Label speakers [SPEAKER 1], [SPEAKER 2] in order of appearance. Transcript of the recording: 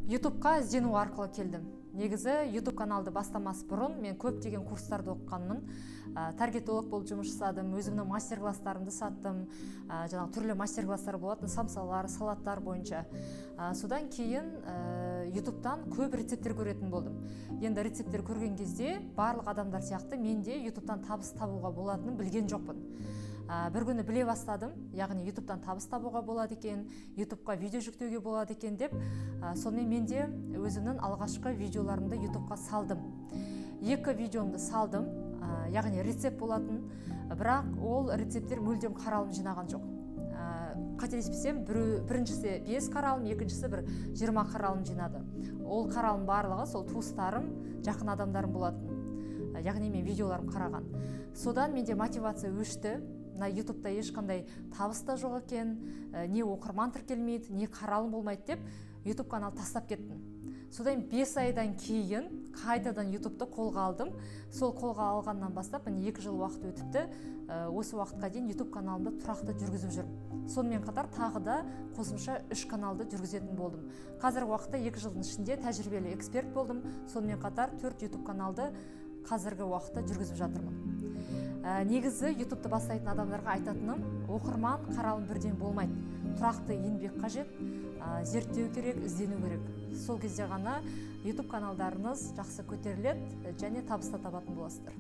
[SPEAKER 1] Ютубқа іздену арқылы келдім. Негізі YouTube каналды бастамас бұрын мен көптеген курстарды оқығанмын. Таргетолог болып жұмыс жасадым, өзімнің мастер класстарымды саттым. Жаңағы түрлі мастер класстар болатын, самсалар, салаттар бойынша. Содан кейін Ютубтан көп рецепттер көретін болдым. Енді рецепттер көрген кезде барлық адамдар сияқты мен де Ютубтан табыс табуға болатынын білген жоқпын. Бір күні біле бастадым, яғни Ютубтан табыс табуға болады екен, Ютубқа видео жүктеуге болады екен деп. Сонымен мен де өзімнің алғашқы видеоларымды Ютубқа салдым. Екі видеомды салдым, яғни рецепт болатын, бірақ ол рецепттер мүлдем қаралым жинаған жоқ. Қателеспесем, біріншісі 5 қаралым, екіншісі бір 20 қаралым жинады. Ол қаралым барлығы сол туыстарым, жақын адамдарым болатын. Яғни мен видеоларым қараған. Содан менде мотивация өшті. Мына Ютубта ешқандай табыс та жоқ екен, не оқырман тіркелмейді, не қаралым болмайды деп Ютуб канал тастап кеттім. Содан 5 айдан кейін қайтадан Ютубты қолға алдым. Сол қолға алғаннан бастап міне 2 жыл уақыт өтіпті. Осы уақытқа дейін Ютуб каналымды тұрақты жүргізіп жүрмін. Сонымен қатар тағы да қосымша 3 каналды жүргізетін болдым. Қазіргі уақытта 2 жылдың ішінде тәжірибелі эксперт болдым. Сонымен қатар 4 Ютуб каналды қазіргі уақытта жүргізіп жатырмын. Негізі Ютубты бастайтын адамдарға айтатыным: оқырман, қаралым бірден болмайды. Тұрақты еңбек қажет, зерттеу керек, іздену керек. Сол кезде ғана Ютуб каналдарыңыз жақсы көтеріледі және табыс та табатын боласыздар.